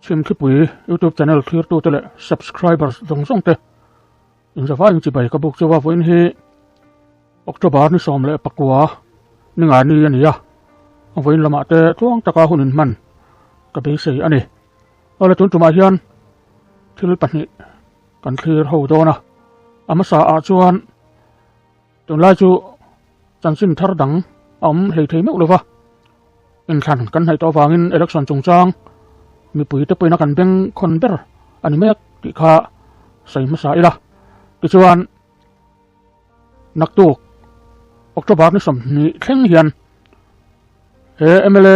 Chhimthlipui YouTube channel thlirtute leh subscribers zawng zawng te inzavai in chibai ka buk chu a vawiin hi October ni 19 ni nga ni a ni a, a vawiin lamah te tluang taka hun inhman ka beisei a ni. Awle tun tumah hian thil pahnih kan thlir ho dawn a, a hmasa ah chuan Tunlai chu chanchin thar dang a awm hlei thei meuh lova, inthlan kan hnaih tawh avangin election chungchang mipuite pawhin a kan beng khawn ber a ni mek tih kha sawi hmasa ila. Tichuan naktuk October ni 20 thleng hian he mla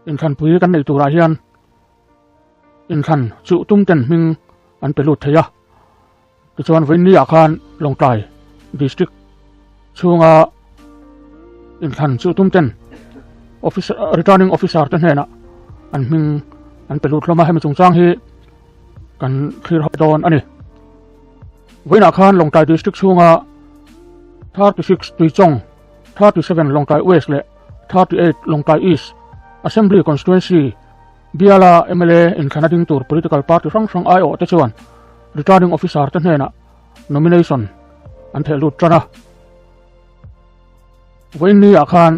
inthlanpui kan neih turah hian inthlan chuh tum ten hming an pe lut thei a. Tichuan vawiinni-ah khan Lawngtlai District chhunga inthlan chu tum ten officer returning officer te hnenah an hming an pe lut hlawm a, hemi chungchang hi kan thlir hawp dawn a ni. Vawiinah khan Lawngtlai District chhunga 36 Tuichawng, 37 Lawngtlai West leh 38 Lawngtlai East Assembly Constituency biala mla inthlana ding tur political party hrang hrang aiawh te chuan Returning Officer te hnenah nomination an theh lut tan a. Vawiinni ah khan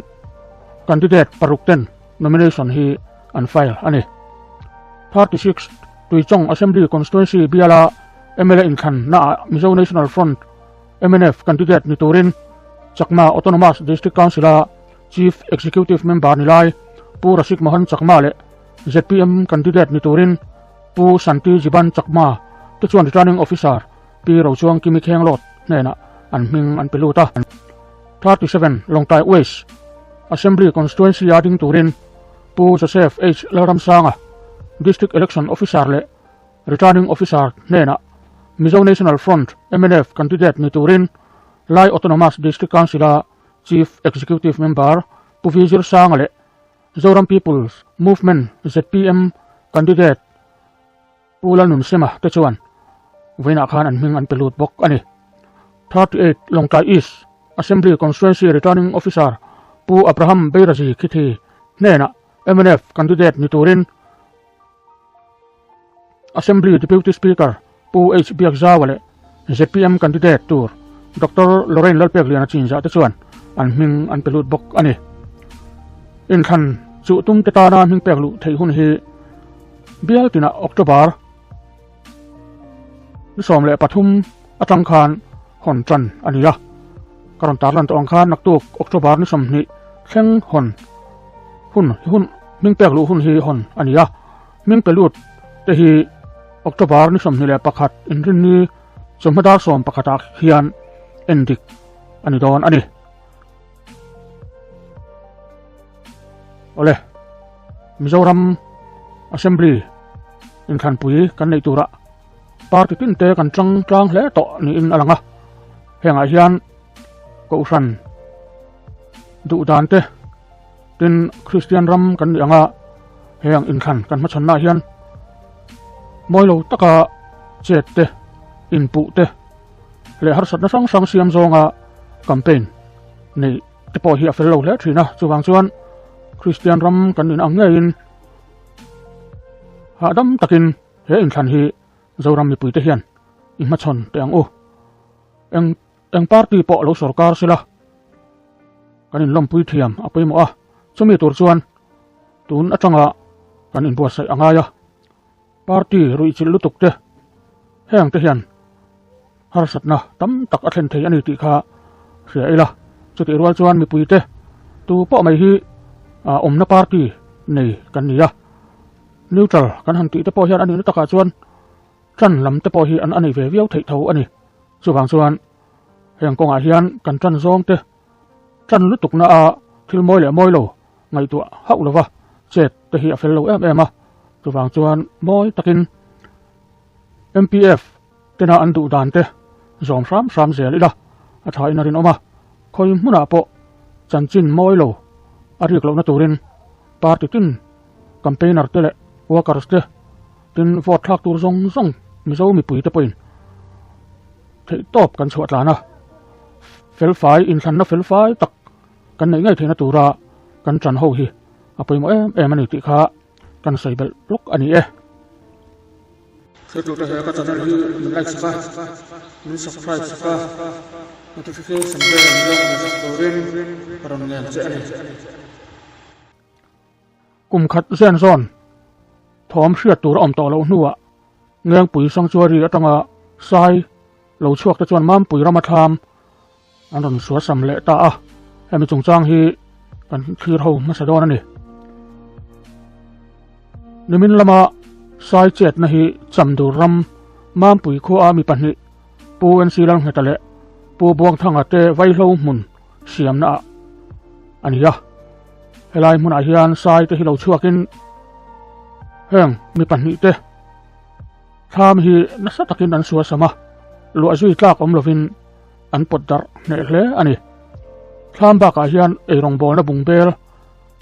candidate paruk ten nomination hi an file a ni. 36 Tuichawng Assembly Constituency biala mla inthlan naah Mizo National Front, mnf, candidate ni turin Chakma Autonomous District Council-a Chief Executive Member ni lai Pu Rasik Mohan Chakma leh zpm candidate ni turin Pu Shanti Jiban Chakma te chuan Returning Officer Pi Rochuang Kimi Khenglawt hnenah an hming an pe lut a. 37 Lawngtlai West Assembly Constituency a ding turin Pu Joseph H Lalramsanga District Election Officer leh Returning Officer hnenah Mizo National Front, mnf, candidate ni turin Lai Autonomous District Council-a Chief Executive Member Pu V Zirsanga leh Zoram People's Movement, zpm, candidate Pu Lalnunsema te chuan vawiinah khan an hming an pe lut bawk a ni. 38 Lawngtlai East Assembly Constituency Returning Officer Pu Abraham Beirazi Khithi hnenah mnf candidate ni turin Assembly Deputy Speaker Pu H Biakzaua leh zpm candidate tur Doctor Lorraine Lalpekliana chinzah te chuan an hming an pe lut bawk a ni. Inthlan chuh tum te tana hming pek luh theih hun hi bial tinah October ni 13 atang khan hawn tan a ni a. Ka rawn tarlan tawh ang khan naktuk October ni 20 thleng hawn hun hun hming pek luh hun hi hawn a ni a. Hming pe lut te hi October ni 21 inrinni chawhma dar 11 ah hian en dik a ni dawn a ni. Awle, Mizoram Assembly inthlanpui kan neih turah party tin te kan tang tlang hle tawh niin a lang a. Hengah hian Kohhran duh dan te Tin, Kristian ram kan nih anga heng inthlan kan hmachhawnnaah hian mawi lo taka chet te, inpuh te leh harsatna hrang hrang siam zawnga campaign neih te pawh hi a fel lo hle thin a. Chuvang chuan Kristian ram kan in ang ngeiin hahdam takin he inthlan hi Zoram mipuite hian i hmachhawn teh ang u. Eng Eng party pawh lo sorkar sela kan inlawmpui thiam a pawimawh a, chumi tur chuan tun atanga kan inbuatsaih a ngai a, party ruihchilh lutuk te heng te hian harsatna tam tak a thlen thei a ni tih kha hria ila, chutih rual chuan mipui te tu pawh mai hi awmna party nei kan ni a, neutral kan han tih te pawh hian a nihna takah chuan Ṭan lam te pawh hi an a nei ve viau theih tho a ni. Chuvang chuan heng kawngah hian kan ṭan zawng te ṭan lutukna a thil mawi leh mawi lo ngaihtuah hauh lova chet te hi a fel lo em em a. Chuvang chuan mawi takin MPF tena an duh dan te zawm hram hram zel ila a thain a rinawm a. Khawi hmunah pawh chanchin mawi lo a rik lohna turin party tin campaigner te leh workers te Tin, vote thlak tur zawng zawng Mizo mipuite pawhin theihtawp kan chhuah tlan a, felfai, inthlanna felfai tak kan neih ngei theihna tura kan ṭan ho hi a pawimawh em em a ni tih kha kan sawi belh lawk a ni e. Hretute he ka channel hi min like sak a, min subscribe sak a, notification bell min lo hmu sak turin ka rawn ngen che a ni. Kum khat zen zawn thawm hriat tur a awm tawh loh hnuah Ngengpui Sanctuary atanga sai lo chhuak te chuan Mampui rama thlam an rawn suasam leh ta a, hemi chungchang hi kan thlir ho hmasa dawn a ni. Nimin lama sai chetna hi Chamdur ram Mampui khua mi pahnih Pu NC Lalngheta leh Pu Buangthanga te vaihlo hmun siamna ah a ni a. Helai hmunah hian sai te hi lo chhuakin heng mi pahnih te thlam hi nasa takin an suasam a, luah zui tlak awm lovin an pawt darh hneh hle a ni. Thlam bakah hian eirawngbawlna bung bel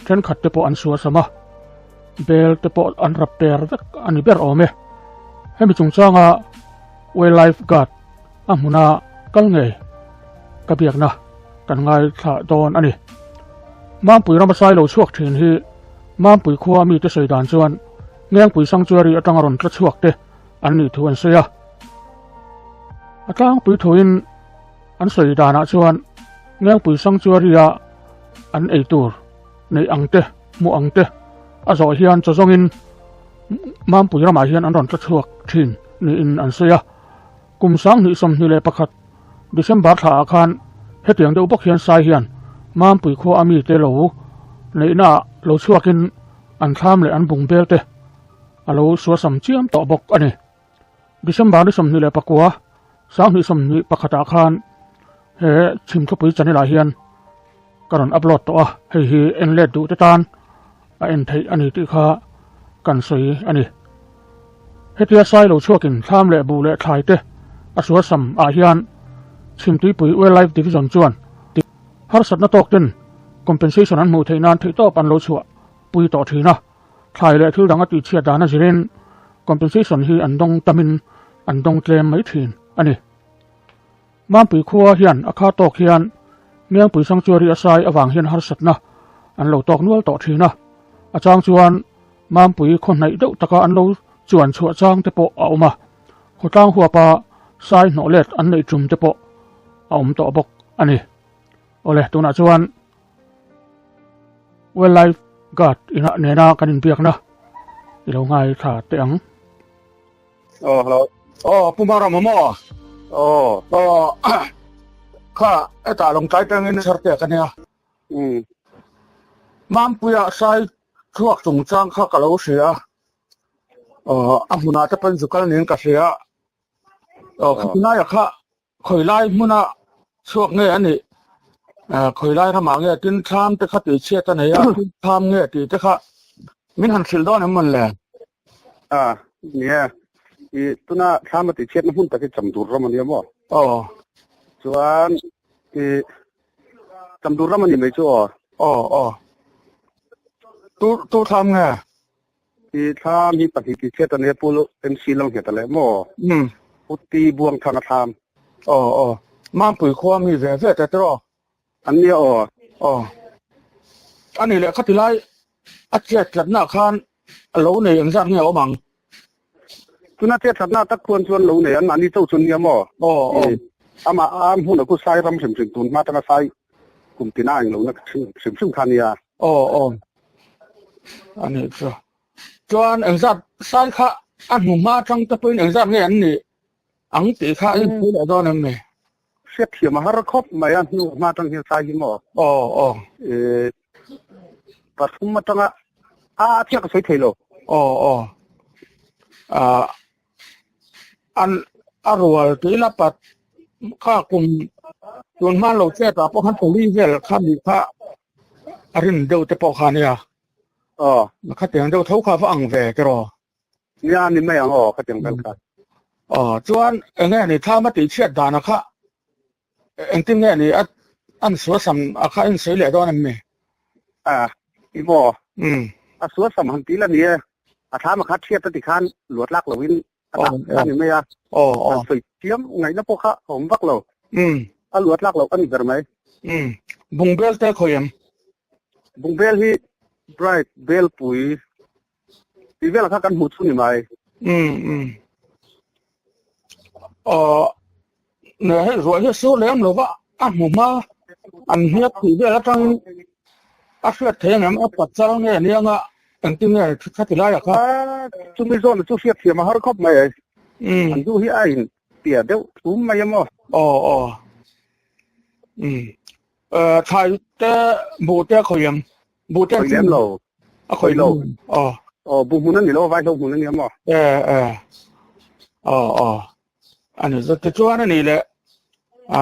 thenkhat te pawh an suasam a, bel te pawh an rap per vek a ni ber awm e. Hemi chungchanga Wildlife Guard a hmuna kal ngei ka biakna kan ngaithla dawn a ni. Mampui rama sai lo chhuak thin hi Mampui khua mite sawi dan chuan Ngengpui Sanctuary atanga rawn tla chhuak te an nih thu an sawi a. A tlangpui thuin an sawi danah chuan Ngengpui Sanctuary-a an ei tur neih ang te, hmuh ang te a zawh hian chaw zawngin Mampui ramah hian an rawn tla chhuak thin niin an sawi a. Kum 2021 December thlaah khan hetiang deuh bawk hian sai hian Mampui khua a mite lo neihnaah lo chhuakin an thlam leh an bung bel te a lo suasam chiam tawh bawk a ni. December ni 29, 2021 ah khan he Chhimthupui channel ah hian ka rawn upload tawh a, hei hi en let duh te tan a en theih a ni tih kha kan sawi a ni. Hetia sai lo chhuakin thlam leh buh leh thlai te a suasam ah hian Chhimtuipui Wildlife Division chuan harsatna tawk ten compensation an hmuh theih nan theihtawp an lo chhuah pui tawh thin a. Thlai leh thil dang a tihchhiat dan a zirin compensation hi an dawng tamin an dawng tlem mai thin a ni. Mampui khua hian a kha tawk hian Ngengpui Sanctuary a sai avang hian harsatna an lo tawk nual tawh thin a, a chang chuan Mampui khaw hnaih deuh taka an lo chuan chhuah chang te pawh a awm a, khawtlang huapa sai hnawh let an neih tum te pawh a awm tawh bawk a ni. Awle, tunah chuan Wildlife Guard inah nena kan inbiakna i lo ngaithla teh ang. Oh, hello. Oh, Pu Mara maw? Oh. Oh, kha eta long tlai tangin tharte ka nia. Mampuia sai chhuak chungchang kha ka lo hria. Oh, a hmunah te pawn zu kal niin ka hria. Oh, khawpinaia kha Khawi lai hmuna chhuak nge a nih? Khawi lai ramah nge tin thlam te kha tih chhiat a nei a, tin thlam nge tih te kha min han hrilh dawn em mawn le? A, nia. I tuna thlam a tih chhiatna hmun tak hi Chamdur ram a nia maw? Aw. Chuan i Chamdur ram a ni mai chu aw. Aw, aw. Tu, tu thlam nge? I thlam hi pahnih tih chhiat a nia Pu MC Lalngheta leh maw? Umm. Pu Ti Buangthanga thlam. Aw aw. Mampui khua mi ve ve te tiraw? An nia aw. Aw. A nih leh khati lai a chet tlatna khan lo nei engzat nge a awm ang? Tuna chet tlatna tak khuan chuan lo nei an mahni chauh chu nia maw? Aw aw. Amah a hmun a ku sai ram hrim hrim tun hma atanga sai kum tina englo na hrim hrim kha nia. Aw aw. A nih chu. Chuan engzat sai kha a hnu hma atang te pawhin engzat nge an nih ang tih kha a inpui leh dawn em ni? Hriatthiam a har khawp mai a hnu hma atang hian sai hi maw? Aw aw. Pathum atanga a chiah ka sawi thei lo. Aw aw. Ah an a rual tui la pat kha kum tun hma lo chet ah pawh khan pali vel kha nih kha a rin deuh te pawh kha nia aw khatiang deuh tho kha va ang ve tiraw nia ni mai ang aw khatiang vel kha aw chuan enge ni thlam a tih chhiat dan a kha Engtin nge ni a an suasam a kha in sawi leh dawn em ni? A, i maw? A suasam han ti la ni e. A thlam a kha thiat a ti khan luat lak lo in a dah a ni mai a. Han sawi chiam ngaihna pawh kha a awm vak lo. A luat lak loh a ni ber mai. Bungbel te khawi em? Bungbel hi Bright Belpui. Tih vel kha kan hmuh chu ni mai. Um um. Aw ne hei ruah hi a sur lem lo va, a hmu hma an hniak tih vel atangin a hriat thei angem a pachal nge nia nga engtin nge khati laiah kha. Chumi zawn chu hriat thiam a har khawp mai. An zu hi a in tia deuh thum mai emaw. Aw aw. Um. Thlai te buh te a khawih em? Buh te khawih lem lo. A khawih lo. Aw. Aw buh hmun a ni lo, vaihlo hmun a ni emaw. E e. Aw aw. A ni zat tichuan a ni le a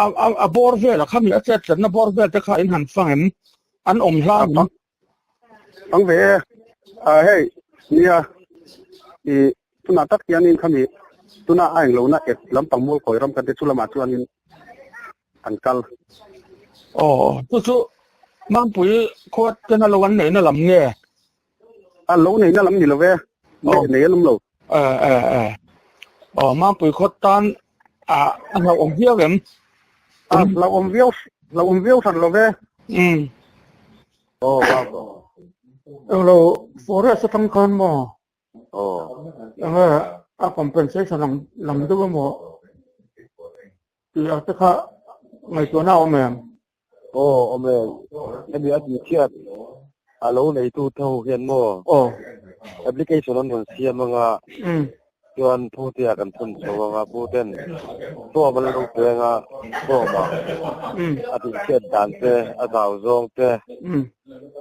a a bawr vel a khami a chet tlatna bawr vel te kha in han fang em? An awm hlang em? Fang ve e. A hei nia i tunah tak hianin khami tuna a englohna ep lampang mual kawi ram kan te chu lamah chuanin an kal. Aw chu chu Mampui khua tena lo an neihna lam nge? A lo neihna lam ni lo ve, Aw. Nei an awm lo. E e e. Aw Mampui khaw tan a a hlauhawm viau em? A hlauhawm viau hlauhawm viau hran lo ve. Um. Aw Englo forest atang khan maw? Aw. Enge a compensation lam lam deuh emaw tih ang te kha ngaihtuahna a awm em? Aw awm em. Hemi a tih chhiat a lo neitu te ho hian maw Aw. application an rawn siam anga Um. chuan Pu tea kan thun chho anga Pu ten form an lo pe anga form ah Um. a tih chhiat dan te a zau zawng te Um.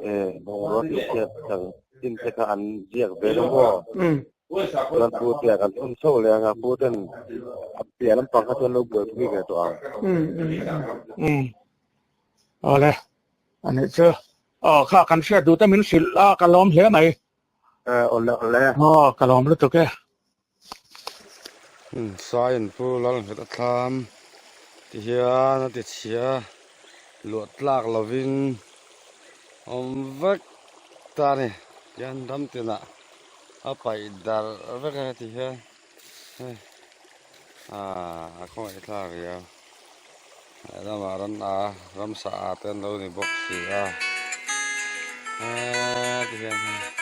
eh bungrua tih chhiat ang Tin te kha an ziak ve lo maw? Chuan Pu tia kan thun chho leh anga Pu ten a piah lampang kha chuan lo buaipui ve tawh ang. Umm awle anih chu aw kha kan hriat duh te min hrilh a ka lawm hle mai. Awle awle. Aw ka lawm lutuk e. Sai an pu lal nghet a thlam ti hian a ti chhia luah tlak lovin awm vek ta a ni tihian ram tinah a paih darh vek a ti hian hei ah a khawngaih thlak riau lehlamah ran a ramsa a te an lo ni bawk si a eee ti hian hei.